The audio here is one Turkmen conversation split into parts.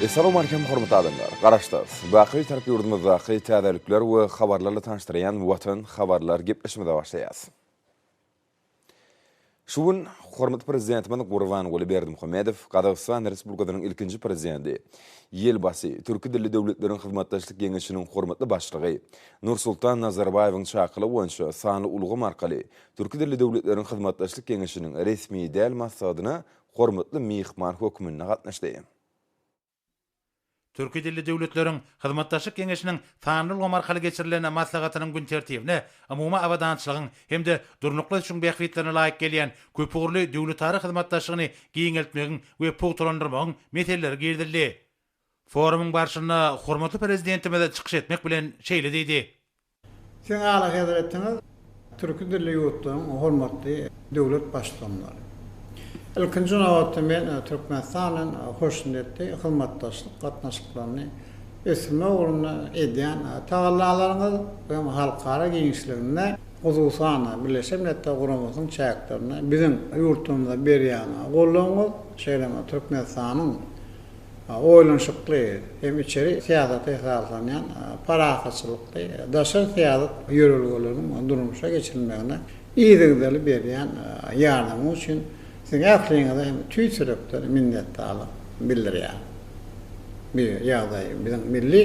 Essalawmalikim hormatly adamlar! Garaşsyz, baky Bitarap ýurdumyzdaky täzelikler we habarlarla tanyşdyrýan Watan habarlar gepleşigimize başlaýas. Şu gün hormatly Prezidentimiz Gurbanguly Berdimuhamedow Gazagystan Respublikasynyň ilkinji Prezidenti, Ýelbasy, Türki dilli döwletleriň hyzmatdaşlyk geňeşiniň hormatly başlygy Nursultan Nazarbaýewiň çakylygy boýunça sanly ulgam arkaly Türki dilli döwletleriň hyzmatdaşlyk geňeşiniň resmi däl maslahatyna hormatly myhman hökmünde gatnaşdy. Türki dilli döwletleriň Hyzmatdaşlyk Geňeşiniň sanly ulgam arkaly geçirilen maslahatynyň gün tertibine umumy abadançylygyň hem-de durnukly ösüşiň bähbitlerine laýyk gelýän köpugurly döwletara hyzmatdaşlygyny giňeltmegiň we pugtalandyrmagyň meseleleri girizildi. Forumyň barşynda hormatly Prezidentimiz çykyş etmek bilen şeýle diýdi. Siziň Alyhezretiňiz, türki dilli ýurtlaryň hormatly döwlet Baştutanlary! Ilkinji nobatda men Türkmenistan bilen hoşniýetli hyzmatdaşlyk gatnaşyklaryny ösdürmek ugrunda edýän tagallalaryňyz we halkara giňişliginde, hususan-da, Birleşen Milletler Guramasynyň çäklerinde biziň ýurtlarymyza berýän goldawyňyz, şeýle hem Türkmenistanyň oýlanyşykly hem içeri syýasata esaslanýan parahatçylykly daşary syýasat ýörelgeleriniň durmuşa geçirilmegine yzygiderli berýän ýardamyňyz üçin siziň ähliňize hem tüýs ýürekden minnetdarlyk bildirýärin. Bu ýagdaý biziň milli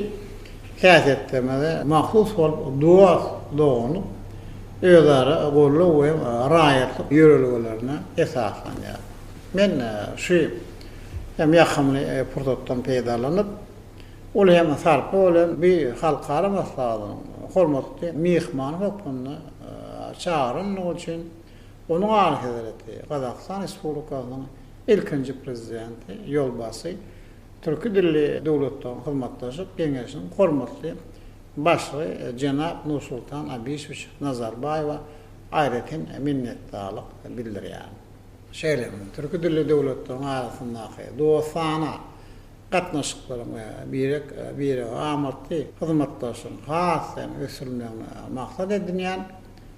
häsiýetlerimize mahsus bolup, dost-doganlyk, özara goldaw we raýatlyk ýörelgelerine esaslanýar. Men şu hem ýakymly pursatdan peýdalanyp, uly hem sarpa bilen bu halkara maslahatynyň hormatly myhmany hökmünde çagyranlygy üçin Onuň Alyhezreti, Gazagystan Respublikasynyň ilkinji Prezidenti, Ýolbasy, Türki dilli döwletleriň hyzmatdaşlyk geňeşiniň hormatly Başlygy jenap Nursultan Abişewiç Nazarbaýewe aýratyn minnetdarlyk bildirýärin. Şeýle hem türki dilli döwletleriň arasyndaky dostana gatnaşyklaryň we birek-birege amatly hyzmatdaşlygyň has hem ösdürilmegini maksat edinýän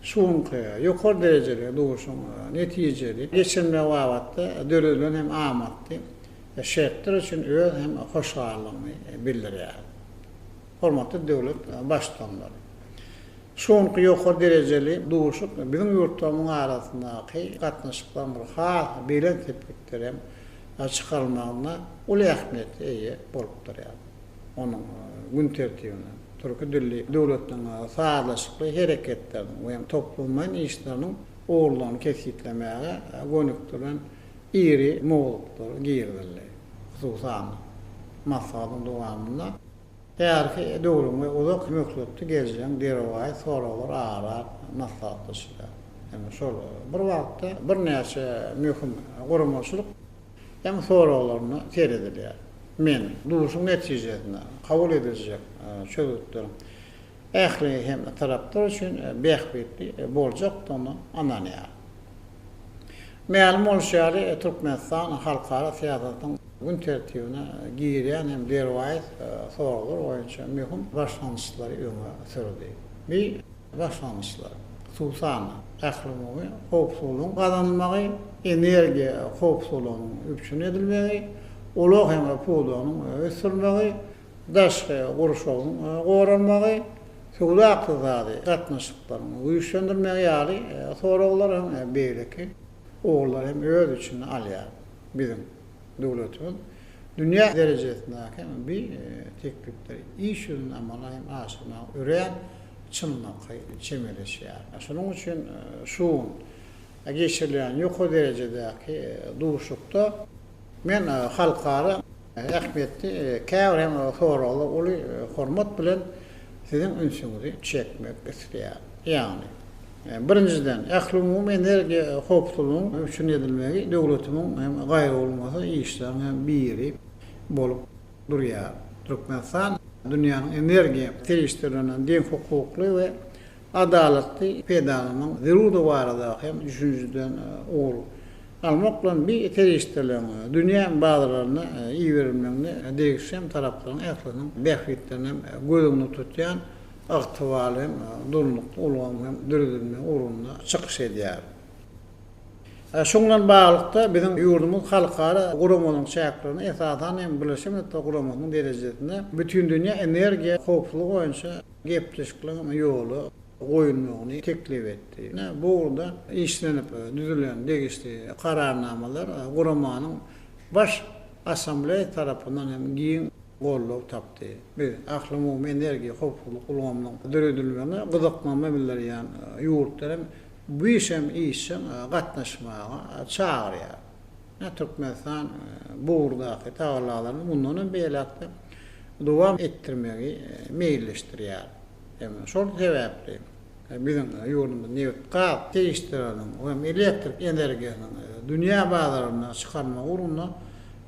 şu günki ýokary derejeli duşuşygyň netijeli geçirilmegi babatda döredilen hem amatly şertler üçin öz hem hoşallygyny bildirýär. Hormatly döwlet Baştutanlary! Şu günki ýokary derejeli duşuşyk biziň ýurtlarymyzyň arasyndaky gatnaşyklaryň bir has belent sepgitlere çykarylmagynda uly ähmiýete eýe bolup durýar. Onuň gün tertibine türki dilli döwletleriň sazlaşykly hereketleriniň we toplumlaýyn işleriniň ugurlaryny kesgitlemäge gönükdirilen iri mowzuklar girizildi. Hususan-da, maslahatyň dowamynda Häzirki döwrüň we uzak möhletli geljegiň derwaýys soraglar ara alyp maslahatlaşylýar. Hem şol bir wagtda birnäçe möhüm guramaçylyk hem soraglaryna seredilýär. Men duşuşygyň netijesinde kabul ediljek çözgütleriň ähli hem taraplar üçin bähbitli boljakdygyna ynanýaryn. Mälim bolşy ýaly, Türkmenistan halkara syýasatynyň gün tertibine girýän hem derwaýys soraglar boýunça möhüm başlangyçlary öňe sürdi. Bu başlangyçlar, hususan-da, ählumumy howpsuzlygyň gazanylmagy, energiýa howpsuzlygynyň üpjün edilmegi, ulag hem pudagynyň ösdürilmegi, daşky gurşawyň goralmagy, söwda-ykdysady gatnaşyklaryň güýçlendirilmegi ýaly soraglar hem beýleki ugurlary hem öz içine alýar. Biziň döwletimiz dünýä derejesindäki bu teklipleri iş ýüzünde amala hem aşyrmaga örän çynlakaý çemeleşýär. Şonuň üçin şu gün geçirilýän ýokary derejedäki duşuşykda men halkara Ähmiýetli käbir hem soraglar uly hormat bilen siziň ünsüňizi çekmek isleýärin. Ýagny, birinjiden, ählumumy energiýa howpsuzlygyň üpjün edilmegi döwletimiň hem gaýrygulmasy işleriň hem biri bolup durýar. Türkmenistan dünýäniň energiýa serişdelerinden deňhukukly we adalatly peýdalanmagyň zerurdygy baradaky hem düşünjeden ugur almak bilen bi serişdeleriň dünýä bazarlaryna iberilmeginde degişli hem taraplaryň ählisiniň bähbitlerini hem göz öňünde tutýan ygtybarly hem durnukly ulgamyň hem döredilmegi ugrunda çykyş edýär. Şunuň bilen baglylykda, biziň ýurdumyz halkara guramalaryň çäklerinde, esasan hem, Birleşen Milletler Guramasynyň derejesinde bütindünýä energiýa howpsuzlygy boýunça gepleşikleriň ýola goýulmagyny teklip etdi. Bu ugurda işlenip düzülen degişli Kararnamalar guramanyň Baş Assambleýasy tarapyndan hem giň goldaw tapdy. Biz ählumumy energiýa howpsuzlyk ulgamynyň döredilmegine gyzyklanma bildirýän ýurtlary hem bu işe hem işjeň gatnaşmaga çagyrýar. Türkmenistan bu ugurdaky tagallalaryny mundan hem beýläk-de dowam etdirmegi meýilleşdirýär. Hem şol sebäpli biziň ýurdumyz nebit-gaz serişdeleriniň we hem elektrik energiýasynyň dünýä bazaryna çykarmak ugrunda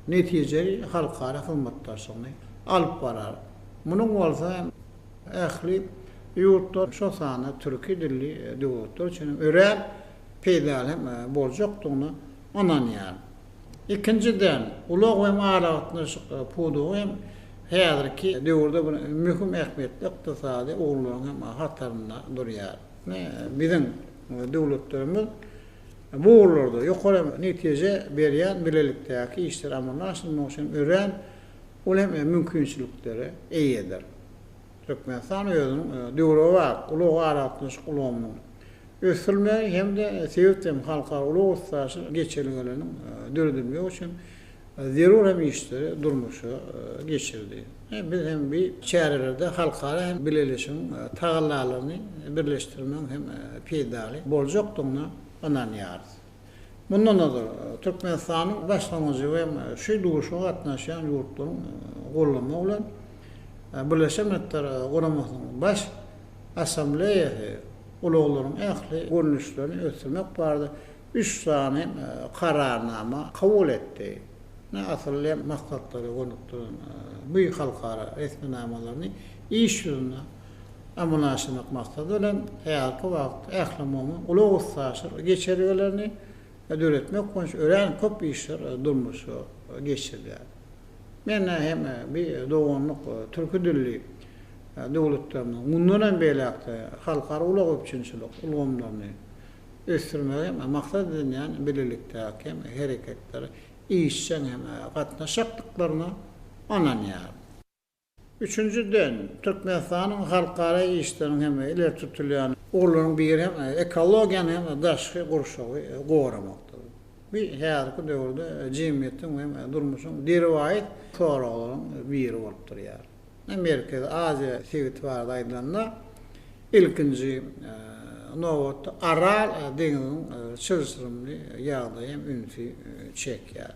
netijeli halkara hyzmatdaşlygyny alyp barar. Munuň bolsa ähli ýurtlar, şol sanda türki dilli döwletler üçin hem örän peýdaly hem boljakdygyna ynanýaryn. Ikinjiden, ulag hem aragatnaşyk pudagy hem häzirki döwürde bir möhüm ähmiýetli ykdysady ugurlaryň hem hatarynda durýar. Biziň döwletlerimiz bu ugurlarda ýokary netije berýän bilelikdäki işleri amala aşyrmak üçin örän uly hem mümkinçiliklere eýedir. Türkmenistan özüniň döwrebap ulag-aragatnaşyk ulgamynyň ösdürilmegi hem-de sebit hem halkara ulag-üstaşyr geçelgeleriniň döredilmegi üçin zerur hem işleri durmuşa geçirdi. Biz hem bu çärelerde halkara hem bileleşigiň tagallalaryny birleşdirmegiň hem peýdaly boljakdygyna ynanýarys. Mundan ozal, Türkmenistanyň başlangyjy we şu duşuşyga gatnaşýan ýurtlaryň goldamagy bilen Birleşen Milletler Guramasynyň Baş Assambleýasy ulaglaryň ähli görnüşlerini ösdürmek barada üç sany Kararnama kabul etdi. Asylly maksatlara gönükdirilen bu halkara resminamalaryny iş ýüzünde amala aşyrmak maksady bilen, häzirki wagtda ählumumy ulag-üstaşyr geçelgelerini döretmek boýunça örän köp işler durmuşa geçirilýär. Men hem bu doganlyk türki dilli döwletlerimiziň mundan hem beýläk-de halkara ulag üpjünçilik ulgamlaryny ösdürmegi maksat edinýän bilelikdäki hem hereketlere işjeň hem gatnaşjakdyklaryna ynanýaryn. Üçünjiden, Türkmenistanyň halkara işleriniň hem ileri tutulýan ugurlarynyň biri hem ekologiýany hem daşky gurşawy goramakdyr. Bu häzirki döwürde jemgyýetiň hem durmuşyň derwaýys soraglaryň biri bolup durýar. Merkezi Aziýa sebiti barada aýdylanda, ilkinji nobatda Aral deňziniň çylşyrymly ýagdaýy hem ünsi çekýär.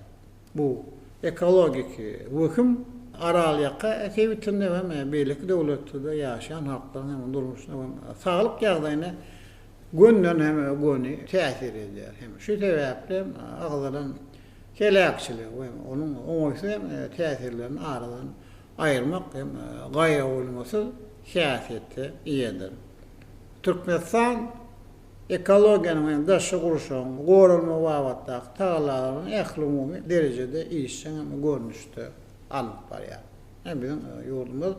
Bu ekologiki wehim Aralýaka sebitinde hem beýleki döwletlerde ýaşaýan halklaryň hem durmuşyna hem saglyk ýagdaýyna gönden hem göni täsir edýär. Hem şu sebäpli hem agzalan heläkçiligi we onuň oňaýsyz hem täsirlerini aradan aýyrmak hem gaýragoýulmasyz häsiýete eýedir. Türkmenistan ekologiýanyň hem daşky gurşawyň goralmagy babatdaky tagallalaryny ählumumy derejede işjeň hem görnüşde alnyp barýar. Biziň ýurdumyz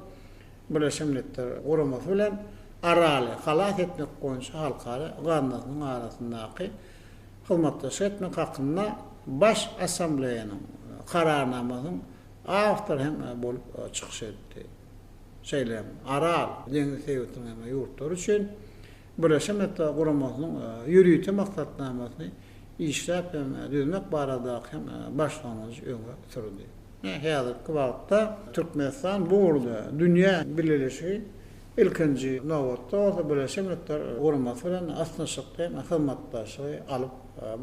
Birleşen Milletler Guramasy bilen Araly halas etmek boýunça halkara gaznasynyň arasyndaky hyzmatdaşlyk etmek hakynda Baş Assambleýanyň Kararnamasynyň awtory hem bolup çykyş etdi. Şeýle hem Aral deňzi sebitiniň hem ýurtlary üçin Birleşen Milletler Guramasynyň ýörite maksatnamasyny işläp hem düzmek baradaky hem başlangyjy öňe sürdi. Häzirki wagtda Türkmenistan bu ugurda dünýä bileleşigi, ilkinji nobatda bolsa Birleşen Milletler Guramasy bilen ysnyşykly hem hyzmatdaşlygy alyp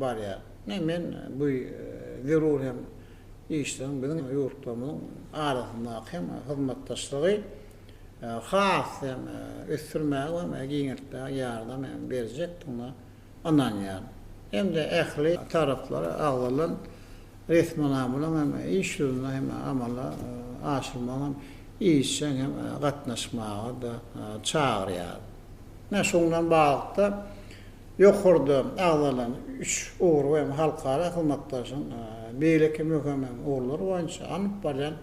barýar. Men bu zerur hem işleriň biziň ýurtlarymyzyň arasyndaky hem hyzmatdaşlygy has hem ösdürmäge we giňeltmäge ýardam hem berjekdigine ynanýaryn. Hem-de ähli taraplara agzalan resminamalaryň hem iş ýüzünde hem amala aşyrmagyň hem işjeň hem gatnaşmaga-da çagyrýaryn. Ine, şunuň bilen baglylykda, ýokarda agzalan üç ugur hem halkara hyzmatdaşlygyň beýleki möhüm hem ugurlary boýunça alnyp barýan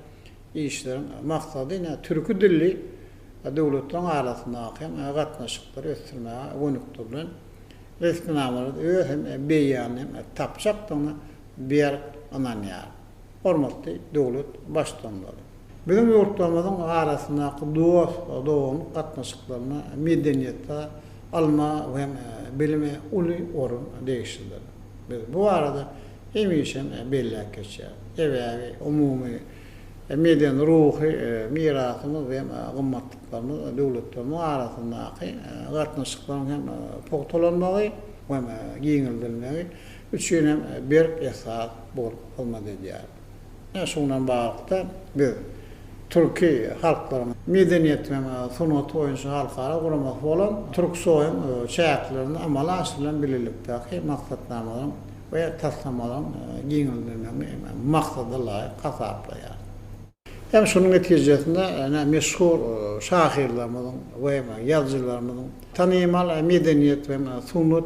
Işleriň maksady ine türki dilli döwletleriň arasyndaky hem gatnaşyklary ösdürmäge gönükdirilen. resminamalarda öz hem beýanyny hem tapjakdygyna berk ynanýaryn. Hormatly döwlet Baştutanlary! Biziň ýurtlarymyzyň arasyndaky dost-doganlyk gatnaşyklarynda medeniýete, ylma we bilime uly orun degişlidir. Biz bu barada hemişe hem belläp geçýäris. Sebäbi umumy medeni-ruhy mirasymyz we gymmatlyklarymyz döwletlerimiziň arasyndaky gatnaşyklaryň hem pugtalanmagy we giňeldilmegi üçin hem berk esas bolup hyzmat edýär. Ine, şu bilen baglylykda, biz türki halklaryň medeniýeti hem sungaty boýunça halkara guramasy bolan TÜRKSOÝyň çäklerinde amala aşyrylan bilelikdäki maksatnamalaryň we taslamalaryň giňeldilmegini maksada laýyk hasaplaýarys. Hem şunuň netijesinde ine, meşhur şahyrlarymyzyň we ýazyjylarymyzyň, tanymal medeniýet we sungat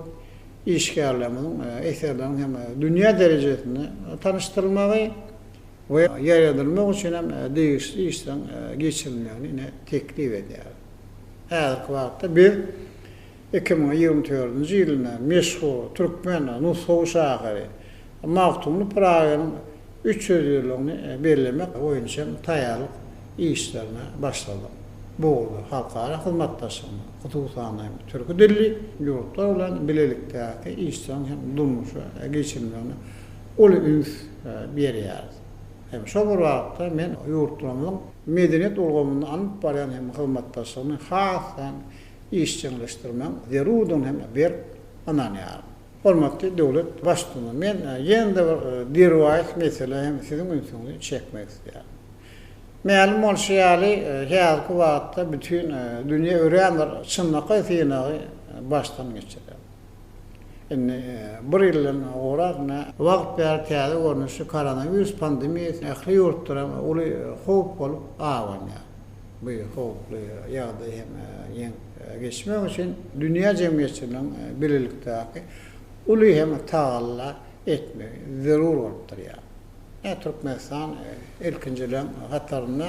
işgärlerimiziň eserleriniň hem dünýä derejesinde tanyşdyrylmagy we ýaýradylmagy üçin hem degişli işleriň geçirilmegini ine teklip edýäris. Häzirki wagtda biz 2024-nji ýylynda meşhur türkmen nusgawy şahyry Magtymguly Pyragynyň 300 ýyllygyny bellemek boýunça hem taýýarlyk işlerine başladyk. Bu ugurda halkara hyzmatdaşlygyna, hususan hem, türki dilli ýurtlar bilen bilelikdäki işleriň hem durmuşa geçirilmegine uly üns berýäris. Hem şol bir wagtda men ýurtlarymyzyň medeniýet ulgamynda alnyp barýan hem hyzmatdaşlygyny has hem işjeňleşdirmegiň zerurdygyna hem berk ynanýaryn. Hormatly döwlet Baştutany, men ýene-de bir derwaýys meselä hem siziň ünsüňizi çekmek isleýärin. Mälim bolşy ýaly, häzirki wagtda bütin dünýä örän bir çynlakaý synagy başdan geçirýär. Indi bir ýyldan gowrak wagt bäri täze görnüşli koronawirus pandemiýasy ähli ýurtlara uly howp bolup abanýar. Bu howply ýagdaýy hem ýeňip geçmek üçin dünýä jemgyýetçiliginiň bilelikdäki uly hem tagalla etmegi zerur bolup durýar. Türkmenistan ilkinjileriň hatarynda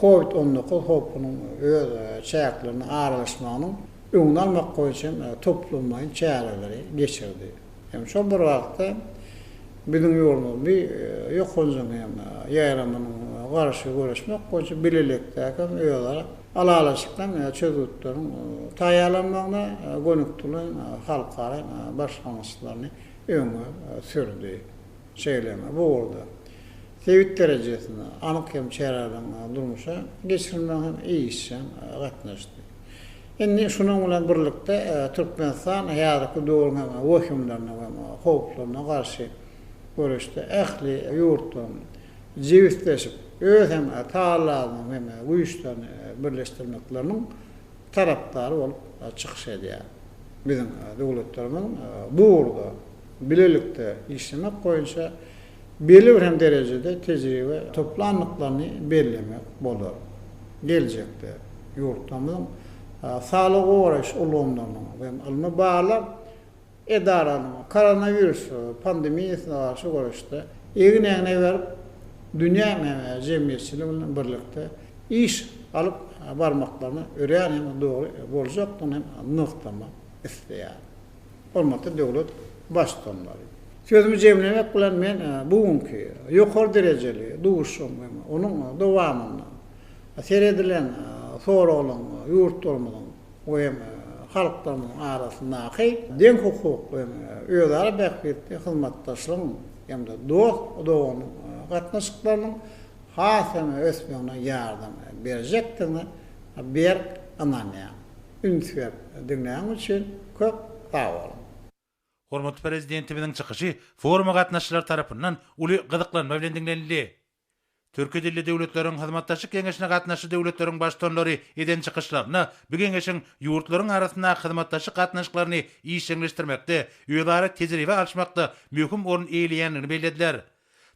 Covid 19 howpunyň öz çäklerine aralaşmagynyň öňüni almak boýunça hem toplumlaýyn çäreleri geçirdi. Hem şol bir wagtda biziň ýurdumyz bu ýokanjyň hem ýaýramynyň garşy göreşmek boýunça bilelikdäki hem özara ylalaşykly hem çözgütleriň taýýarlanmagyna gönükdirilen halkara başlangyçlaryny öňe sürdi. Şeýle hem bu ugurda sebit derejesinde anyk hem çäreleriň durmuşa geçirilmegine hem işjeň gatnaşdy. Indi şunuň bilen birlikde Türkmenistan häzirki döwrüň hem wehimlerine we howplaryna garşy göreşde ähli ýurtlaryň jebisleşip, öz hem tagallaryny hem güýçlerini birleşdirmekleriniň tarapdary bolup çykyş edýär. Biziň döwletlerimiziň bu ugurda bilelikde işlemek boýunça belli bir hem derejede tejribe toplandyklaryny bellemek bolar. Geljekde ýurtlarymyzyň saglygy goraýyş ulgamlarynyň we ylmy-barlag edaralarynyň koronawirus pandemiýasyna garşy göreşde egin-egne berip, dünýä jemgyýetçiligi bilen birlikde iş alyp barmaklaryna örän hem dogry boljakdygyny hem nygtamak isleýärin. Hormatly döwlet Baştutanlary! Sözümi jemlemek bilen men bu günki ýokary derejeli duşuşygyň hem onuň dowamynda seredilen soraglaryň ýurtlarymyzyň we hem halklarymyzyň arasyndaky deňhukukly hem özara bähbitli hyzmatdaşlygyň hem-de dost-doganlyk gatnaşyklarynyň has hem ösmegine ýardam berjekdigine berk ynanýan. Üns berip diňläniňiz üçin köp sag boluň! Hormatly Prezidentimiziň çykyşy foruma gatnaşyjylar tarapyndan uly gyzyklanma bilen diňlenildi. Türki dilli döwletleriň Hyzmatdaşlyk Geňeşine gatnaşyjy döwletleriň Baştutanlary eden çykyşlarynda bu geňeşiň ýurtlaryň arasyndaky hyzmatdaşlyk gatnaşyklaryny işjeňleşdirmekde, özara tejribe alyşmakda möhüm orun eýeleýändigini bellediler.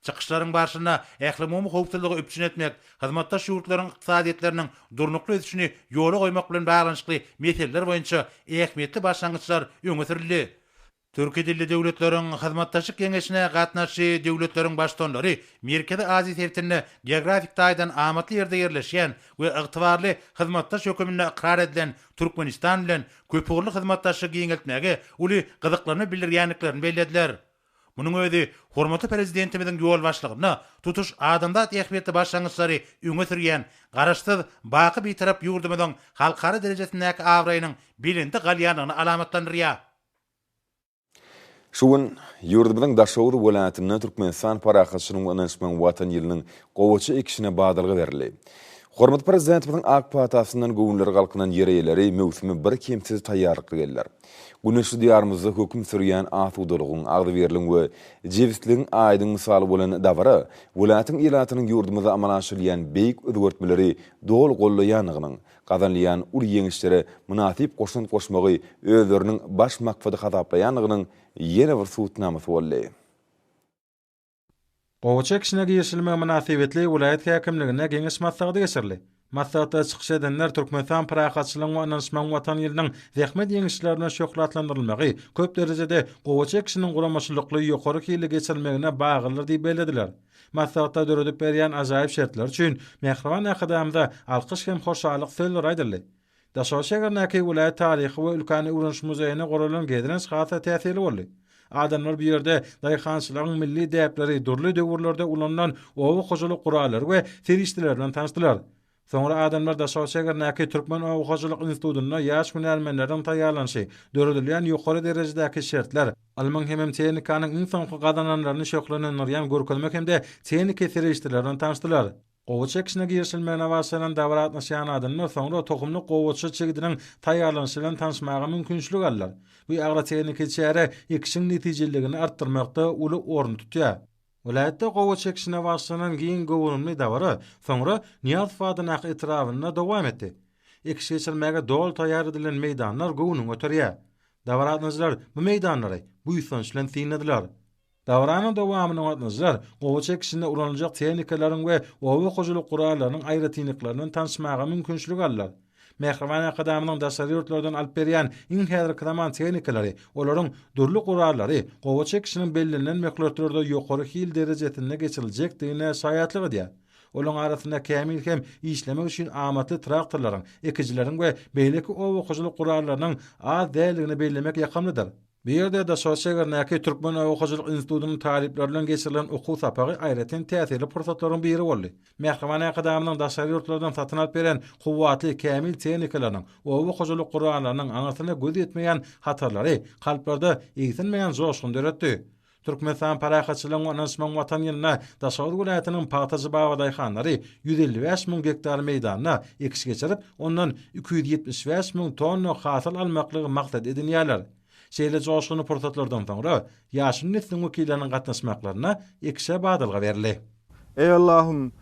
Çykyşlaryň barşynda ählumumy howpsuzlygy üpjün etmek, hyzmatdaş ýurtlaryň ykdysadyýetleriniň durnukly ösüşini ýola goýmak bilen baglanyşykly meseleler boýunça ähmiýetli başlangyçlar öňe sürüldi. Türki dilli döwletleriň Hyzmatdaşlyk Geňeşine gatnaşyjy döwletleriň Baştutanlary Merkezi Aziýa sebitinde geografik taýdan amatly ýerde ýerleşýän we ygtybarly hyzmatdaş höküminde ykrar edilen Türkmenistan bilen köpugurly hyzmatdaşlygy giňeltmäge uly gyzyklanma bildirýändiklerini bellediler. Munuň özi hormatly Prezidentimiziň ýolbaşçylygynda tutuş adamzat ähmiýetli başlangyçlary öňe sürýän Garaşsyz, baky Bitarap ýurdumyzyň halkara derejesindäki abraýynyň belende galýandygyny alamatlandyrýar. Şu gün ýurdumyzyň Daşoguz welaýatynda Türkmenistan Parahatçylygyň we ynanyşmagyň Watany ýylynyň gowaça ekişine badalga berildi. Hormatly Prezidentimiziň ak patasyndan göwünleri galkynan ýer eýeleri möwsüme birkemsiz taýýarlykly geldiler. Güneşli Diýarymyzda höküm sürýän asudalygyň, agzybirligiň we jebisligiň aýdyň mysaly bolan dabara welaýatyň ilatynyň ýurdumyzda amala aşyrylýan beýik özgertmeleri doly goldaýandygynyň, gazanylýan uly ýeňişlere mynasyp goşant goşmagy özleriniň baş maksady hasaplaýandygynyň ýene bir subutnamasy boldy. Gowaça ekişine girişilmegi mynasybetli welaýat häkimliginde geňeş maslahaty geçirildi. Maslahatda çykyş edenler Türkmenistan parahatçylygyň we ynanyşmagyň Watany ýylynyň zähmet ýeňişleri bilen şöhratlandyrylmagy köp derejede gowaça ekişiniň guramaçylykly ýokary hilli geçirilmegine baglydyr diýip bellediler. Maslahatda döredip berýän ajaýyp şertleri üçin mähriban Arkadagymyza alkyş hem hoşallyk sözleri aýdyldy. Daşoguz şäherindäki welaýat taryhy we ülkäni öwreniş muzeýine guralan gezelenç has-da täsirli boldy. Adamlar bu ýerde daýhançylygyň milli däpleri, dürli döwürlerde ulanylan oba hojalyk gurallary we serişdeleri bilen tanyşdylar. Soňra adamlar Daşoguz şäherindäki Türkmen oba hojalyk institutynda ýaş hünärmenleriň taýýarlanyşy, döredilýän ýokary derejedäki şertler, ylmyň hemem tehnikanyň iň soňky gazananlaryny şöhlelendirýän görkezme hem-de tehniki serişdeler bilen tanyşdylar. Gowaça ekişine girişilmegine başlanan dabara gatnaşýan adamlar soňra tohumlyk gowaça çigidiniň taýýarlanyşy bilen tanyşmaga mümkinçilik aldylar. Bu agrotehniki çäre ekişiň netijeliligini artdyrmakda uly orun tutýar. Welaýatda gowaça ekişine başlanan giň göwrümli dabara soňra Nyýazow adyndaky etrabynda dowam etdi. Ekiş geçirmäge doly taýýar edilen meýdanlar göwnüňi göterýär. Dabara gatnaşyjylar bu meýdanlary buýsanç bilen synladylar. Dabaranyň dowamynda gatnaşyjylar gowaça ekişinde ulanyljak tehnikalaryň we oba hojalyk gurallarynyň aýratynlyklary bilen tanyşmaga mümkinçilik aldylar. Mähriban Arkadagymyzyň daşary ýurtlardan alyp berýän iň häzirki zaman tehnikalary, olaryň dürli gurallary gowaça ekişiniň bellenilen möhletlerde ýokary hil derejesinde geçiriljekdigine şaýatlyk edýär. Olaryň arasynda kämil hem işlemek üçin amatly traktorlaryň, ekijileriň we beýleki oba hojalyk gurallarynyň az däldigini bellemek ýakymlydyr. Bu ýerde Daşoguz şägerindäki Türkmen oba hojalyk institutynyň talyplary bilen geçirilen okuw sapagy aýratyn täsirli pursatlaryň biri boldy. Mähriban Arkadagymyzyň daşary ýurtlardan satyn alyp beren kuwwatly, kämil tehnikalarynyň, oba hojalyk gurallarynyň aňyrsyna göz ýetmeýän hatarlary kalplarda egsilmeýän joşgun döretdi. Türkmenistan Parahatçylygyň we ynanyşmagyň Watany ýylynda Daşoguz welaýatynyň pagtaçy babadaýhanlary 155 müň gektar meýdanda ekiş geçirip, ondan 275 müň tonna hasyl almaklygy maksat edinýärler. Şeýle joşgunly pursatlardan soňra, ýaşuly nesliň wekilleriniň gatnaşmaklarynda ekişe badalga berildi. Eý Allahym!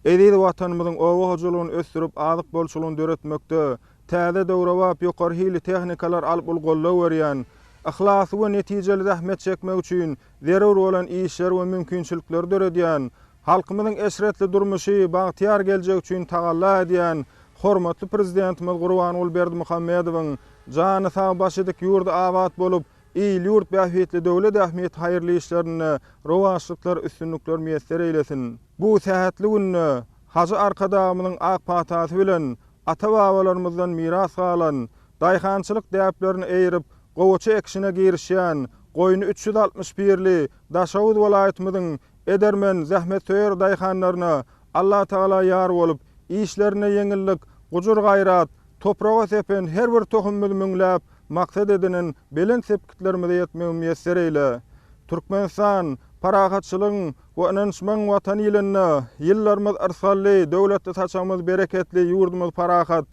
Eziz Watanymyzyň oba hojalygyny ösdürip, azyk bolçulygyny döretmekde täze döwrebap ýokary hilli tehnikalar alyp uly goldaw berýän, yhlasly we netijeli zähmet çekmek üçin zerur bolan işleri we mümkinçilikleri döredýän, halkymyzyň eşretli durmuşy, bagtyýar geljegi üçin tagalla edýän hormatly Prezidentimiz Gurbanguly Berdimuhamedowyň jany sag, başy dik, ýurdy abat bolup, il-ýurt bähbitli döwlet ähmiýetli haýyrly işlerinde rowaçlyklar, üstünlikler miýesser eýlesin! Bu sähetli günde Hajy Arkadagymyzyň ak patasy bilen ata-babalarymyzdan miras galan daýhançylyk däplerine eýerip, gowaça ekişine girişýän goýny 361-li Daşoguz welaýatymyzyň edermen, zähmetsöýer daýhanlaryna Allatagala ýar bolup, işlerinde ýeňillik, gujur-gaýrat, topraga sepen her bir tohumymyzy müňläp, maksat edinen belent sepgitlerimize ýetmegi miýesser eýle! Türkmenistan, parahatçylygyň we ynanyşmagyň Watany ýylynda ýyllarymyz yrsgally, döwletli saçagymyz bereketli, ýurdumyz parahat,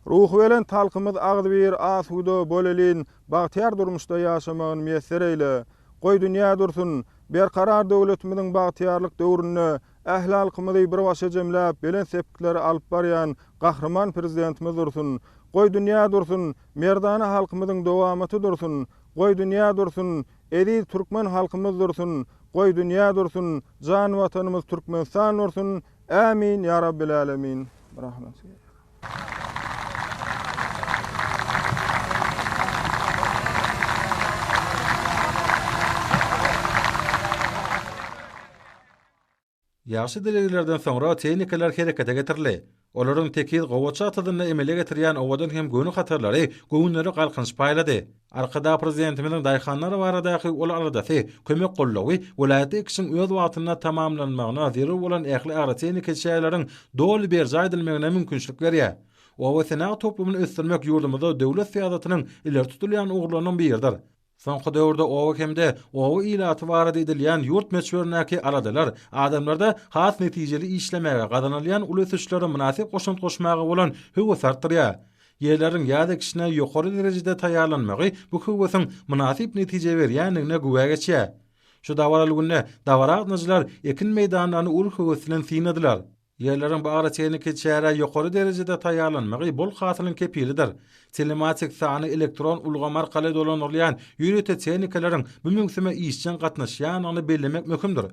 ruhubelent halkymyz agzybir, asuda, bolelin, bagtyýar durmuşda ýaşamagyny miýesser eýle! Goý, dünýä dursun! Berkarar döwletimiziň bagtyýarlyk döwründe ähli halkymyzy bir başa jemläp, belent sepgitlere alyp barýan Gahryman Prezidentimiz dursun! Goý, dünýä dursun! Merdana halkymyzyň dowamaty dursun! Goý, dünýä dursun! Eziz türkmen halkymyz dursun! Goý, dünýä dursun! Jan Watanymyz Türkmenistan dursun! Ämin ýa Rabbil Älemin! Rahmet. Ýagşy dileglerden soňra tehnikalar herekete getirildi. Olaryň tekiz gowaça atyzynda emele getirýän owadan hem göni hatarlary göwünlere galkynyş paýlady. Arkadag Prezidentimiziň daýhanlar baradaky uly aladasy, kömek-goldawy welaýatda ekişiň öz wagtynda tamamlanmagyna zerur bolan ähli agrotehniki çäreleriň doly berjaý edilmegine mümkinçilik berýär. Oba senagat toplumyny ösdürmek ýurdumyzda döwlet syýasatynyň ileri tutulýan ugurlarynyň biridir. Soňky döwürde oba hem-de oba ilaty barada edilýän ýurt möçberindäki aladalar adamlarda has netijeli işlemäge, gazanylýan uly ösüşlere mynasyp goşant goşmaga bolan höwesi artdyrýar. Ýerleriň ýaz ekişine ýokary derejede taýýarlanmagy bu höwesiň mynasyp netije berýändigine güwä geçýär. Şu dabaraly günde dabara gatnaşyjylar ekin meýdanlaryny uly höwes bilen synladylar. Ýerleriň bu agrotehniki çärä ýokary derejede taýýarlanmagy bol hasylyň kepilidir. Telematik sanly elektron ulgamy arkaly dolandyrylýan ýörite tehnikalaryň bu möwsüme işjeň gatnaşýandygyny bellemek möhümdir.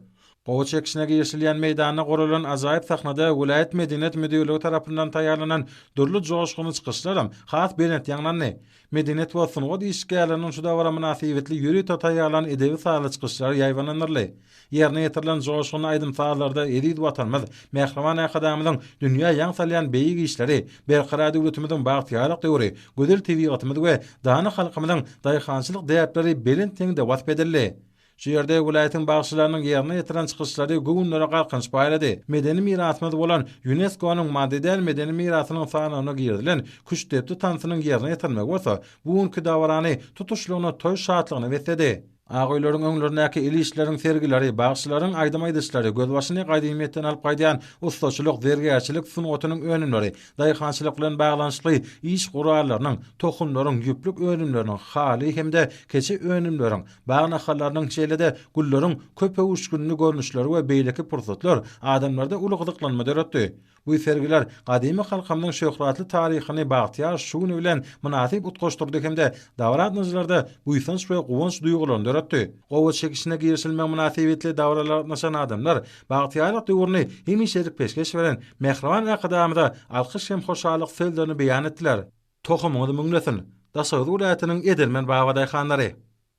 Gowaça ekişine girişilýän meýdanda guralan ajaýyp sahnada welaýat Medeniýet müdirligi tarapyndan taýýarlanan dürli joşgunly çykyşlaram has belent ýaňlandy. Medeniýet we sungat işgärleriniň şu dabara mynasybetli ýörite taýýarlan edebi-sazly çykyşlary ýaýbaňlandyryldy. Ýerine ýetirilen joşgunly aýdym-sazlarda eziz Watanymyz, mähriban Arkadagymyzyň dünýä ýaň salýan beýik işleri, Berkarar döwletimiziň bagtyýarlyk döwri, gözel tebigatymyz we dana halkymyzyň daýhançylyk däpleri belent heňde wasp edildi. Şu ýerde welaýatyň bagşylarynyň ýerine ýetiren çykyşlary göwünlere galkynyş paýlady. Medeni mirasymyz bolan ÝUNESKO-nyň maddy däl medeni mirasynyň sanawyna girizilen Küştdepdi tansynyň ýerine ýetirilmegi bolsa, bu günki dabarany tutuşlygyna toý şatlygyna besledi. Ak öýleriň öňlerindäki el işleriň sergileri, bagşylaryň aýdym aýdyşlary, gözbaşyny gadymyýetden alyp gaýdýan ussaçylyk, zergärçilik sungatynyň önümleri, daýhançylyk bilen baglanyşykly iş gurallarynyň, tohumlaryň, ýüplük önümleriniň, haly hem-de keçe önümleriň, bag nahallarynyň, şeýle-de gülleriň köpöwüşginli görnüşleri we beýleki pursatlar adamlarda uly gyzyklanma döretdi. Bu sergiler gadymy halkymyzyň şöhratly taryhyny bagtyýar şu güni bilen mynasyp utgaşdyrdy hem-de dabara gatnaşyjylarda buýsanç we guwanç duýgularyny döretdi. Gowaça çekişine girişilmegi mynasybetli dabaralara gatnaşan adamlar bagtyýarlyk döwrüni hemişelik peşgeş beren mähriban Arkadagymyza alkyş hem hoşallyk sözlerini beýan etdiler. Tohumyňyz müňlesin, Daşoguz welaýatynyň edermen babadaýhanlary!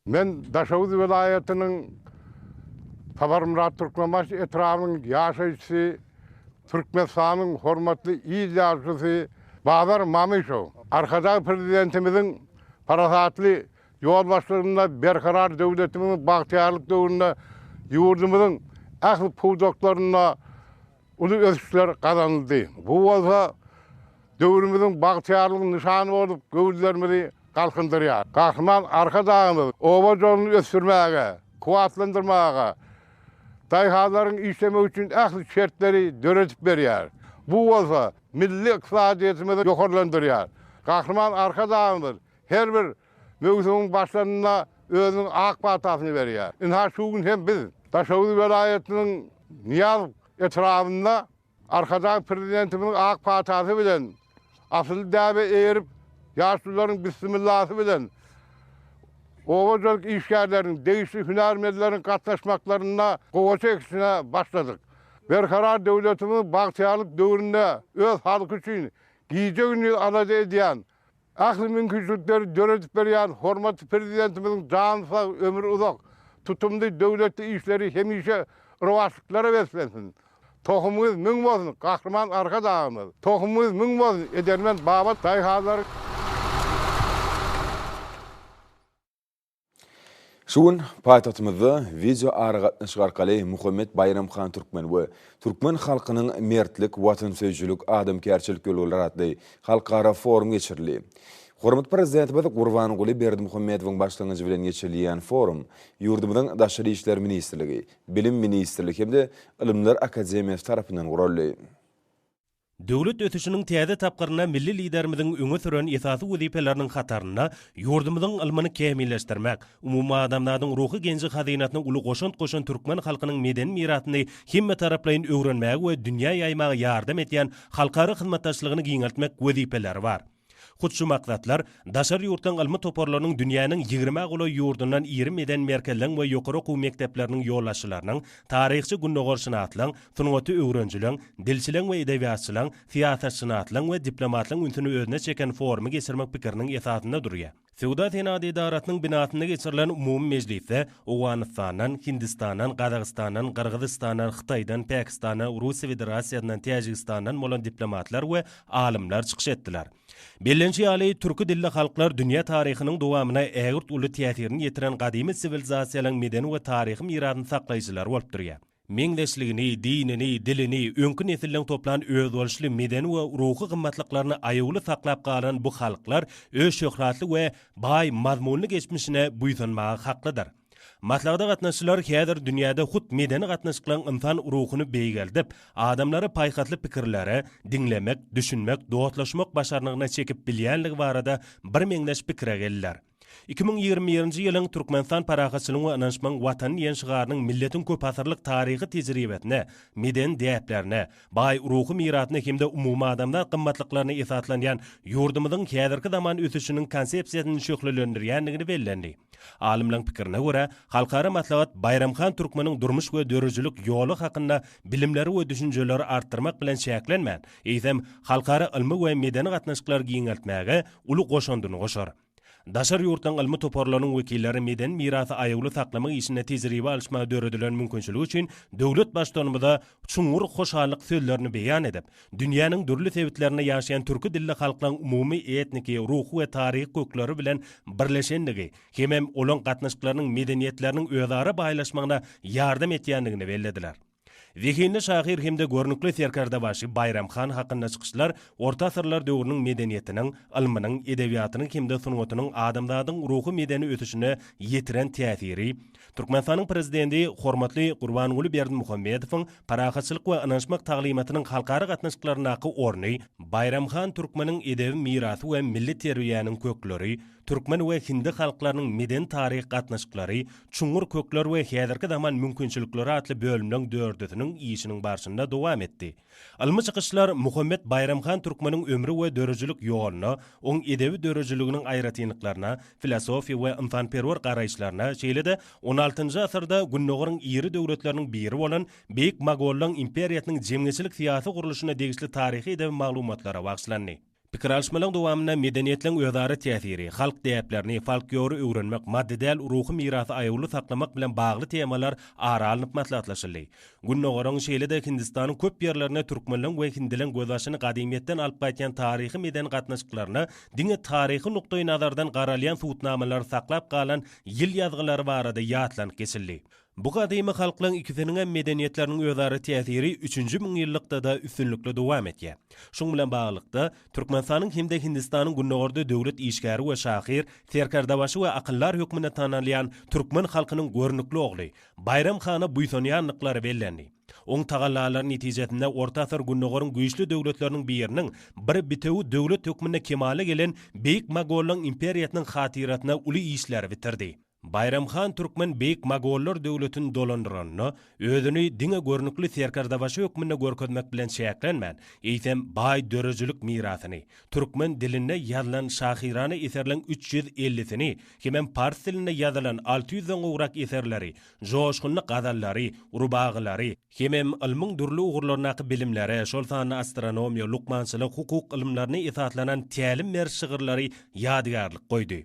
Men Daşoguz welaýatynyň Saparmyrat Türkmenbaşy etrabynyň ýaşaýjysy, Türkmenistanyň hormatly il ýaşulusy Bazar Mamyşow. Arkadag Prezidentimiziň parasatly ýolbaşçylygynda Berkarar döwletimiziň bagtyýarlyk döwründe ýurdumyzyň ähli pudaklarynda uly ösüşler gazanyldy. Bu bolsa döwrümiziň bagtyýarlygyň nyşany bolup, göwünlerimizi galkyndyrýar. Gahryman Arkadagymyz oba hojalygyny ösdürmäge, kuwwatlandyrmaga, daýhanlaryň işlemegi üçin ähli şertleri döredip berýär. Bu bolsa milli ykdysadyýetimizi ýokarlandyrýar. Gahryman Arkadagymyz her bir möwsümiň başlanynda özüniň ak patasyny berýär. Ynha şu gün hem biz Daşoguz welaýatynyň Nyýazow etrabynda Arkadag Prezidentimiziň ak patasy bilen, asylly däbe eýerip, ýaşulularyň bissimillasy bilen oba hojalyk işgärleriniň, degişli hünärmenleriň gatnaşmaklarynda gowaça ekişine başladyk. Berkarar döwletimiziň bagtyýarlyk döwründe öz halky üçin gije-gündiz alada edýän, Ähli mümkinçilikleri döredip berýän hormatly Prezidentimiziň jany sag, ömri uzak, tutumly döwletli işleri hemişe rowaçlyklara beslensin! Tohumyňyz müň bolsun, Gahryman Arkadagymyz! Tohumyňyz müň bolsun, edermen baba daýhanlar! Şu gün paýtagtymyzda wideoaragatnaşyk arkaly Muhammet Baýram han Türkmen we türkmen halkynyň mertlik, watansöýüjilik, adamkärçilik ýörelgeleri atly halkara forum geçirildi. Hormatly Prezidentimiz Gurbanguly Berdimuhamedowyň başlangyjy bilen geçirilýän forum ýurdumyzyň Daşary işler ministrligi, Bilim ministrligi hem-de Ylymlar akademiýasy tarapyndan guraldy. Döwlet ösüşiniň täze tapgyrynda milli Liderimiziň öňe süren esasy wezipeleriniň hatarynda ýurdumyzyň ylmyny kämilleşdirmek, umumadamzadyň ruhy genji-hazynasyna uly goşant goşan türkmen halkynyň medeni mirasyny hemmetaraplaýyn öwrenmäge we dünýä ýaýmaga ýardam edýän halkara hyzmatdaşlygyny giňeltmek wezipeleri bar. Hut şu maksatlar daşary ýurtlaryň ylmy toparlarynyň dünýäniň ýigrimä golaý ýurdundan iri medeni merkezleň we ýokary okuw mekdepleriniň ýolbaşçylarynyň, taryhçy gündogarşynaslaň, sungaty öwrenijileň, dilçileň we edebiýatçylaň, syýasatşynaslaň we diplomatlaň ünsüni özüne çeken forumy geçirmek pikiriniň esasynda durýar. Söwda-senagat edarasynyň binasynda geçirilen umumy mejlisde Owganystandan, Hindistandan, Gazagystandan, Gyrgyzystandan, Hytaýdan, Pakistandan, Russiýa Federasiýasyndan, Täjigistandan bolan diplomatlar we alymlar çykyş etdiler. Bellenişi ýaly, türki dilli halklar dünýä taryhynyň dowamyna ägirt uly täsirini ýetiren gadymy siwilizasiýalaryň medeni we taryhy mirasyny saklaýjylary bolup durýar. Meňzeşligini, dinini, dilini, öňki nesilleň toplan özboluşly medeni we ruhy gymmatlyklaryny aýawly saklap galan bu halklar öz şöhratly we baý mazmunly geçmişine buýsanmaga haklydyr. Maslahata gatnaşyjylar häzir dünýäde hut medeni gatnaşyklaryň ynsan ruhuny beýgeldip, adamlary paýhasly pikirlere, diňlemek, düşünmek, dostlaşmak başarnygyna çekip bilýänligi barada birmeňzeş pikire geldiler. 2021-nji ýylyň Türkmenistan parahatçylygyň we ynanyşmagyň Watany diýen şygarynyň milletiň köpasyrlyk taryhy tejribesine, medeni däplerine, baý ruhy mirasyna hem-de umumadamzat gymmatlyklaryna esaslanýan ýurdumyzyň häzirki zaman ösüşiniň konsepsiýasyny şöhlelendirýändigini bellendi. Alymlaryň pikirine görä, halkara maslahat Baýram han Türkmeniň durmuş we döredijilik ýoly hakynda bilimleri we düşünjeleri artdyrmak bilen çäklenmän, eýsem, halkara ylmy we medeni gatnaşyklary giňeltmäge uly goşandyny goşar. Daşary ýurtlaryň ylmy toparlarynyň wekilleri medeni mirasy aýawly saklamak işinde tejribe alyşmaga döredilen mümkinçilik üçin döwlet Baştutanymyza çuňňur hoşallyk sözlerini beýan edip, dünýäniň dürli sebitlerinde ýaşaýan türki dilli halklaryň umumy etniki, ruhy we taryhy kökleri bilen birleşendigi hemem olaň gatnaşyklarynyň medeniýetleriniň özara baýlaşmagyna ýardam etýändigini bellediler. Zehinli şahyr hem-de görnükli serkerdebaşy Baýram han hakynda çykyşlar orta asyrlar döwrüniň medeniýetiniň, ylmynyň, edebiýatynyň hem-de sungatynyň adamzadyň ruhy-medeni ösüşine ýetiren täsiri, Türkmenistanyň Prezidenti hormatly Gurbanguly Berdimuhamedowyň parahatçylyk we ynanyşmak taglymatynyň halkara gatnaşyklaryndaky orny, Baýram han Türkmeniň edebi mirasy we milli terbiýäniň kökleri, türkmen we hindi halklarynyň medeni-taryhy gatnaşyklary, çuňňur kökler we häzirki zaman mümkinçilikleri atly bölümleň dördüsiniň işiniň barşynda dowam etdi. Ylmy çykyşlar Muhammet Baýram han Türkmeniň ömri we döredijilik ýoluna, oň edebi döredijiliginiň aýratynlyklaryna, filosofiýa we ynsanperwer garaýyşlaryna, şeýle-de on altynjy asyrda Gündogaryň iri döwletleriniň biri bolan Beýik Mogollaň imperiýasynyň jemgyýetçilik-syýasy gurluşyna degişli taryhy-edebi maglumatlara bagyşlandy. Pikir alyşmalaryň dowamynda medeniýetleriň özara täsiri, halk däplerini, folklory öwrenmek, maddy däl ruhy mirasy aýawly saklamak bilen bagly temalar ara alnyp maslahatlaşyldy. Gündogaryň, şeýle-de Hindistanyň köp ýerlerinde türkmenleň we hindileň gözbaşyny gadymyýetden alyp gaýtýan taryhy-medeni gatnaşyklaryna diňe taryhy nukdaýnazardan garalýan subutnamalary saklap galan ýyl ýazgylary barada ýatlanyp geçildi. Bu gadymy halklaryň ikisiniňem medeniýetleriniň özara täsiri üçünji müňýyllykda-da üstünlikli dowam etýär. Şunuň bilen baglylykda, Türkmenistanyň hem-de Hindistanyň Gündogarda döwlet işgäri we şahyr, serkerdebaşy we akyldar hökmünde tanalýan türkmen halkynyň görnükli ogly Baýram hana buýsanýandyklary bellendi. Oň tagallalary netijesinde orta asyr Gündogaryň güýçli döwletleriniň biriniň bir bitewi döwlet hökmünde kemala gelen Beýik Mogollaň imperiýasynyň hatyrasyna uly işleri bitirdi. Baýram han Türkmen Beýik Mogollar döwletini dolandyranda, özüni diňe görnükli serkerdebaşy hökmünde görkezmek bilen çäklenmän, eýsem, baý döredijilik mirasyny, türkmen dilinde ýazylan şahyrana eserleň üç ýüz ellisini hemem pars dilinde ýazylan alty ýüzden gowrak eserleri, joşgunly gazallary, rubagylary, hemem ylmyň dürli ugurlaryndaky bilimlere, şol sanda astronomiýa, lukmançylyk, hukuk ylymlaryna esaslanan tälim beriş şygyrlary ýadygärlik goýdy.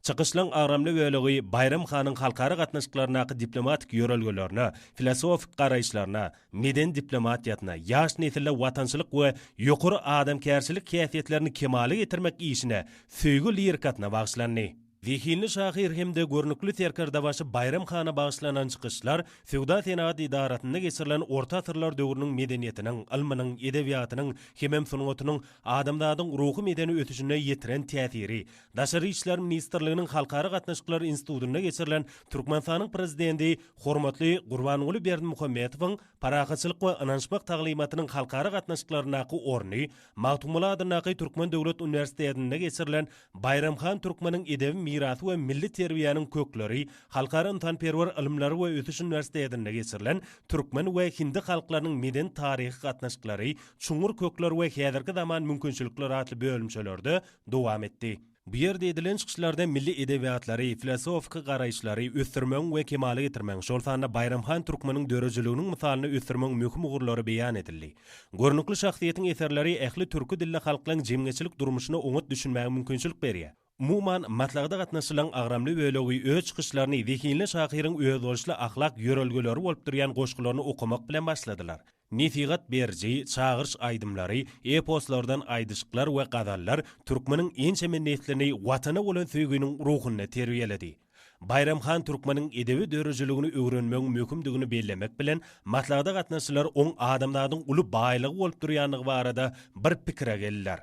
Çykyşlaryň agramly bölegi Baýram hanyň halkara gatnaşyklaryndaky diplomatik ýörelgelerine, filosofik garaýyşlaryna, medeni diplomatiýasyna, ýaş nesilde watançylyk we ýokary adamkärçilik häsiýetlerini kemala getirmek işine, söýgi lirikasyna bagyşlandy. Zehinli şahyr hem-de görnükli serkerdebaşy Baýram hana bagyşlanan çykyşlar Söwda-senagat edarasynda geçirilen orta asyrlar döwrüniň medeniýetiniň, ylmynyň, edebiýatynyň hemem sungatynyň adamzadyň ruhy-medeni ösüşine ýetiren täsiri, Daşary işler ministrliginiň Halkara gatnaşyklary institutynda geçirilen Türkmenistanyň Prezidenti hormatly Gurbanguly Berdimuhamedowyň Parahatçylyk we ynanyşmak taglymatynyň halkara gatnaşyklaryndaky orny, Magtymguly adyndaky Türkmen döwlet uniwersitetinde geçirilen Baýram han Türkmeniň edebi. mirasy we milli terbiýäniň kökleri Halkara ynsanperwer ylymlary we ösüş uniwersitetinde geçirilen Türkmen we hindi halklarynyň medeni-taryhy gatnaşyklary, çuňňur kökler we häzirki zaman mümkinçilikleri atly bölümçelerde dowam etdi. Bu ýerde edilen çykyşlarda milli edebiýatlary, filosofiki garaýyşlary ösdürmegiň we kemala getirmegiň, şol sanda Baýram han Türkmeniň döredijiliginiň mysalynda ösdürmegiň möhüm ugurlary beýan edildi. Görnükli şahsyýetiň eserleri ähli türki dilli halklaryň jemgyýetçilik durmuşyna oňat düşünmäge mümkinçilik berýär. Umuman, maslahata gatnaşyjylaryň agramly bölegi öz çykyşlaryny zehinli şahyryň özboluşly ahlak ýörelgeleri bolup durýan goşgularyny okamak bilen başladylar. Nesihat beriji, çagyryş aýdymlary, eposlardan aýdyşyklar we gazallar türkmeniň ençeme neslini Watana bolan söýginiň ruhunda terbiýeledi. Baýram han Türkmeniň edebi döredijiligini öwrenmegiň möhümdigini bellemek bilen, maslahata gatnaşyjylar oň adamzadyň uly baýlygy bolup durýandygy barada bir pikire geldiler.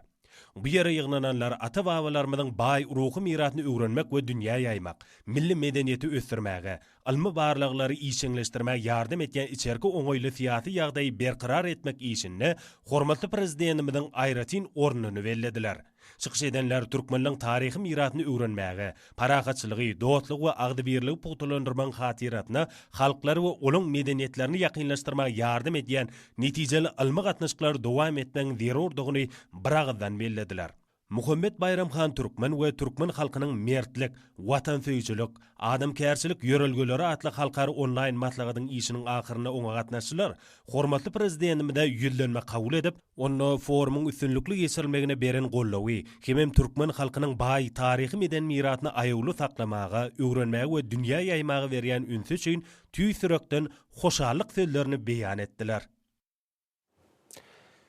Bu ýere ýygnananlar ata-babalarymyzyň baý ruhy mirasyny öwrenmek we dünýä ýaýmak, milli medeniýeti ösdürmäge, ylmy barlaglary işjeňleşdirmäge ýardam edýän içerki oňaýly syýasy ýagdaýy berkarar etmek işinde hormatly Prezidentimiziň aýratyn ornuny bellediler. Çykyş edenler türkmenleň taryhy mirasyny öwrenmäge, parahatçylygy, dostlugy we agzybirligi pugtalandyrmagyň hatyrasyna halklary we olaň medeniýetlerini ýakynlaşdyrmaga ýardam edýän netijeli ylmy gatnaşyklary dowam etmegiň zerurdygyny biragyzdan bellediler. Muhammet Baýram han Türkmen we türkmen halkynyň mertlik, watansöýüjilik, adamkärçilik ýörelgeleri atly halkara onlaýn maslahatyň işiniň ahyrynda oňa gatnaşyjylar hormatly Prezidentimize ýüzlenme kabul edip, onda forumyň üstünlikli geçirilmegine beren goldawy hemem türkmen halkynyň baý taryhy-medeni mirasyny aýawly saklamaga, öwrenmäge we dünýä ýaýmaga berýän ünsi üçin tüýs ýürekden hoşallyk sözlerini beýan etdiler.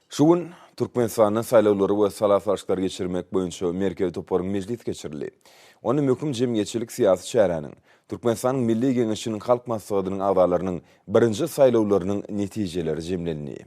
Şu gün Türkmenistanda saýlawlary we sala salşyklary geçirmek boýunça Merkezi toparyň mejlisi geçirildi. Onda möhüm jemgyýetçilik-syýasy çäräniň, Türkmenistanyň Milli Geňeşiniň Halk Maslahatynyň agzalarynyň birinji saýlawlarynyň netijeleri jemlendi.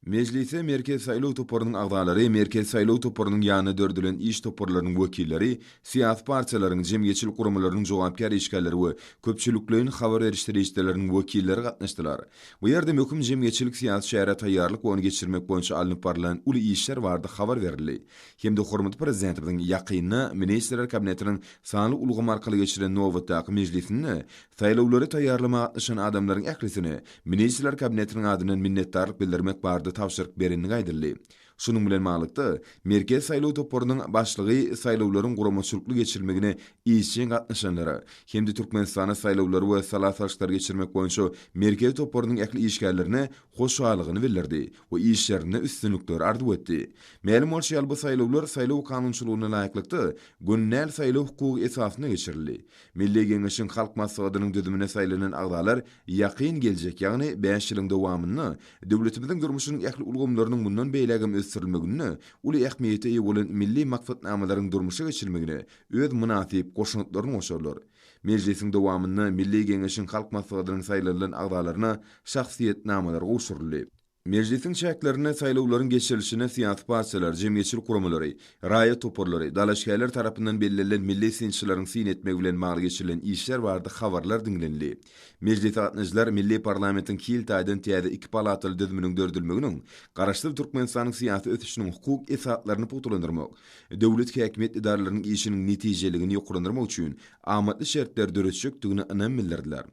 Mejlise Merkezi saýlaw toparynyň agzalary, Merkezi saýlaw toparynyň ýanynda döredilen iş toparlarynyň wekilleri, syýasy partiýalaryň, jemgyýetçilik guramalarynyň jogapkär işgärleri we köpçülikleýin habar beriş serişdeleriniň wekilleri gatnaşdylar. Bu ýerde möhüm jemgyýetçilik-syýasy çärä taýýarlyk we ony geçirmek boýunça alnyp barlan uly işler barada habar berildi hem-de hormatly Prezidentimiziň ýakynda Ministrler Kabinetiniň sanly ulgam arkaly geçiren nobatdaky mejlisinde saýlawlary taýýarlamaga gatnaşan adamlaryň ählisine Ministrler Kabinetiniň adyndan minnetdarlyk bildirmek barada tabşyryk berendigi aýdyldy. Şunuň bilen baglylykda, Merkezi saýlaw toparynyň başlygy saýlawlaryň guramaçylykly geçirilmegine işjeň gatnaşanlara hem-de Türkmenistanda saýlawlary we sala salşyklary geçirmek boýunça Merkezi toparynyň ähli işgärlerine hoşallygyny bildirdi we işlerinde üstünlikleri arzuw etdi. Mälim bolşy ýaly, bu saýlawlar saýlaw kanunçylygyna laýyklykda, göni däl saýlaw hukugy esasynda geçirildi. Milli Geňeşiň Halk Maslahatynyň düzümine saýlanan agzalar Ýakyn geljek, ýagny bäş ýylyň dowamynda döwletimiziň durmuşynyň ähli ulgamlarynyň mundan beýlägem ösdürilmeginde uly ähmiýete eýe bolan milli maksatnamalaryň durmuşa geçirilmegine öz mynasyp goşantlaryny goşarlar. Mejlisiň dowamynda Milli Geňeşiň Halk Maslahatynyň saýlanylan agzalaryna şahsyýetnamalar gowşuryldy. Mejlisiň çäklerinde saýlawlaryň geçirilişine syýasy partiýalar, jemgyýetçilik guramalary, raýat toparlary, dalaşgärler tarapyndan bellenilen milli synçylaryň syn etmegi bilen bagly geçirilen işler barada habarlar diňlenildi. Mejlise gatnaşyjylar milli parlamentiň hil taýdan täze iki palataly düzüminiň döredilmeginiň Garaşsyz Türkmenistanyň syýasy ösüşiniň hukuk esaslaryny pugtalandyrmak, döwlet häkimiýet edaralarynyň işiniň netijeliligini ýokarlandyrmak üçin amatly şertleri döretjekdigine ynam bildirdiler.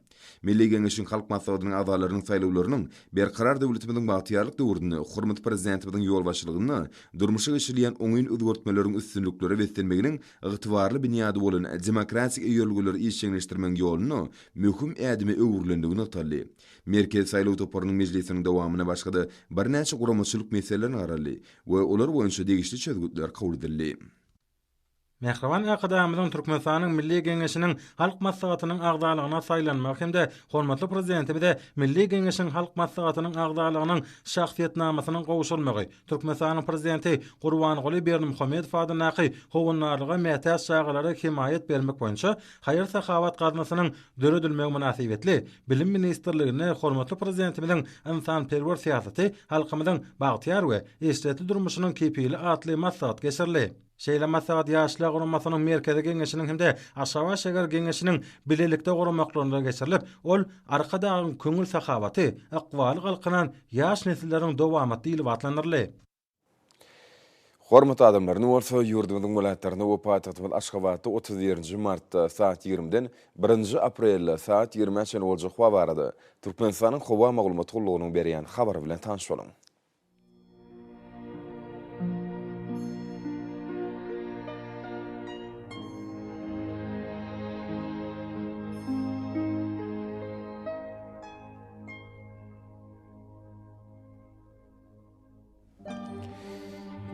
Milli Geňeşiň Halk Maslahatynyň agzalarynyň saýlawlarynyň Berkarar döwletimiziň bagtyýarlyk döwründe hormatly Prezidentimiziň ýolbaşçylygynda durmuşa geçirilýän oňyn özgertmeleriň üstünliklere beslenmeginiň ygtybarly binýady bolan demokratik ýörelgeleri işjeňleşdirmegiň ýolunda möhüm ädime öwrülendigi nygtaldy. Merkezi saýlaw toparynyň mejlisiniň dowamynda başga-da birnäçe guramaçylyk meselelerine garaldy we olar boýunça degişli çözgütler kabul edildi. Mähriban Arkadagymyzyň Türkmenistanyň Milli Geňeşiniň Halk Maslahatynyň agzalygyna saýlanmagy hem-de hormatly Prezidentimize Milli Geňeşiň Halk Maslahatynyň agzalygynyň şahsyýetnamasynyň gowşurylmagy Türkmenistanyň Prezidenti Gurbanguly Berdimuhamedow adyndaky Howandarlyga mätäç çagalara hemaýat bermek boýunça haýyr-sahawat gaznasynyň döredilmegi mynasybetli Bilim ministrliginde hormatly Prezidentimiziň ynsanperwer syýasaty halkymyzyň bagtyýar we eşretli durmuşynyň kepili atly maslahat geçirildi. Şeýle maslahat Ýaşlar guramasynyň Merkezi Geňeşiniň hem-de Aşgabat şäher Geňeşiniň bilelikde guramaklarynda geçirilip, ol Arkadagyň köňül sahawaty, ykbaly galkynan ýaş nesilleriň dowamaty diýlip atlandyryldy. Hormatly adamlar, indi bolsa ýurdumyzyň welaýatlarynda we paýtagtymyz Aşgabatda 31-nji martda saat ýigrimiden birinji aprelde saat ýigrimä çenli boljak howa barada Türkmenistanyň Howa maglumat gullugynyň berýän habary bilen tanyş boluň.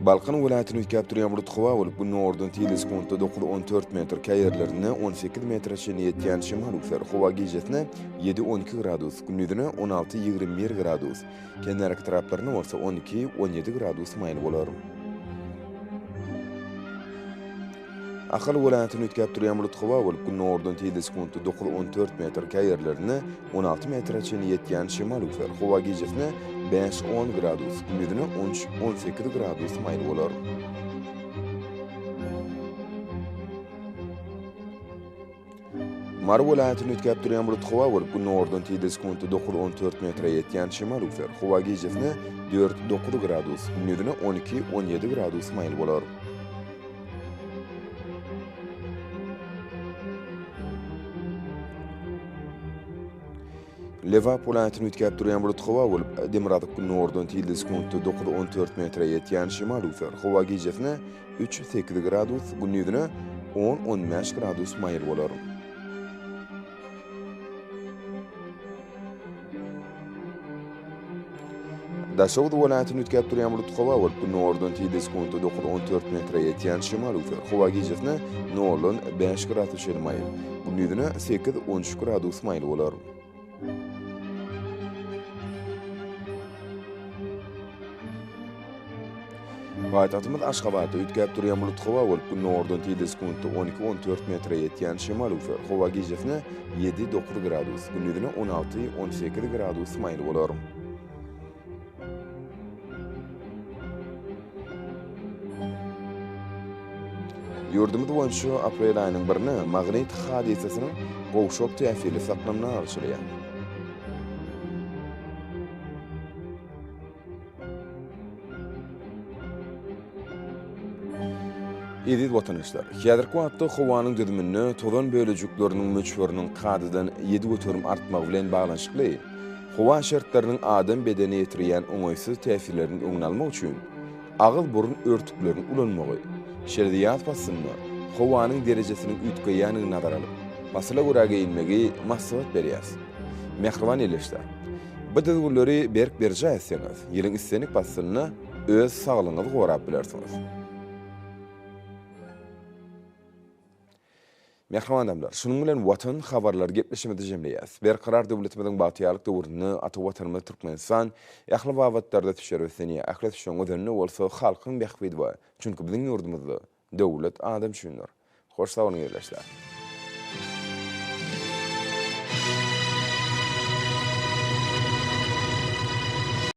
Balkan welaýatyny üýtgäp durýan bulut howa bolup, günordan tizligi sekuntda dokuz-on dört metr, käýerlerinde 18 metre çenli ýetýän şemal öwser. Howa gijesine ýedi-on iki gradus, gündizine on alty-ýigrimi bir gradus, kenarki etraplarynda bolsa on iki-on ýedi gradus maýyl bolar. Ahal welaýatyny üýtgäp durýan bulut howa bolup, günordan tizligi sekuntda dokuz-on dört metr, käýerlerinde 16 metre çenli ýetýän şemal öwser. Howa gijesine bäş-on gradus, gündizine on üç-on sekiz gradus maýyl bolar. Mary welaýatyny üýtgäp durýan bulut howa bolup, günordan tizligi sekuntda dokuz-on dört metre ýetýän şemal öwser. Howa gijesine dört-dokuz gradus, gündizine on iki-on ýedi gradus maýyl bolar. Lebap welaýatyny üýtgäp durýan bulut howa bolup, demirgazyk-günordan tizligi sekuntda dokuz-on dört metre ýetýän şemal öwser. Howa gijesine üç-sekiz gradus, gündizine on-on bäş gradus maýyl bolar. Daşoguz welaýatyny üýtgäp durýan bulut howa bolup, günordan tizligi sekuntda 9-14 metre ýetýän şemal öwser. Howa gijesine noldan 5 gradus çenli maýyl, gündizine 8-13 gradus maýyl bolar. Paýtagtymyz Aşgabatda üýtgäp durýan bulut howa bolup, günordan tizligi sekuntda 12-14 metre ýetýän şemal öwser. Howa gijesine 7-9 gradus, gündizine 16-18 gradus maýyl bolar. Ýurdumyz boýunça aprel aýynyň birine magnit hadysasynyň gowşak täsirli saklanmagy garaşylýar. Eziz watandaşlar, häzirki wagtda howanyň düzüminde tozan bölejikleriniň möçberiniň kadadan 7% artmagy bilen baglanyşykly, howa şertleriniň adam bedenine ýetirýän oňaýsyz täsirleriniň öňüni almak üçin agyz-burun örtüklerini ulanmagy, şeýle-de ýaz paslynda howanyň derejesiniň üýtgeýändigini nazara alyp, pasyla görä geýinmegi maslahat berýäris. Mähriban ildeşler! Bu düzgünleri berk berjaý etseňiz, ýylyň islendik paslynda öz saglygyňyzy gorap bilersiňiz. Mähriban adamlar, şunuň bilen Watan habarlary gepleşigimizi jemleýäris. Berkarar döwletimiziň bagtyýarlyk döwründe ata Watanymyz Türkmenistan ähli babatlarda ösüşlere beslenýär. Ähli ösüşiň özeninde bolsa halkyň bähbidi bar. Çünki biziň ýurdumyzda Döwlet adam üçindir. Hoş sag boluň ildeşler.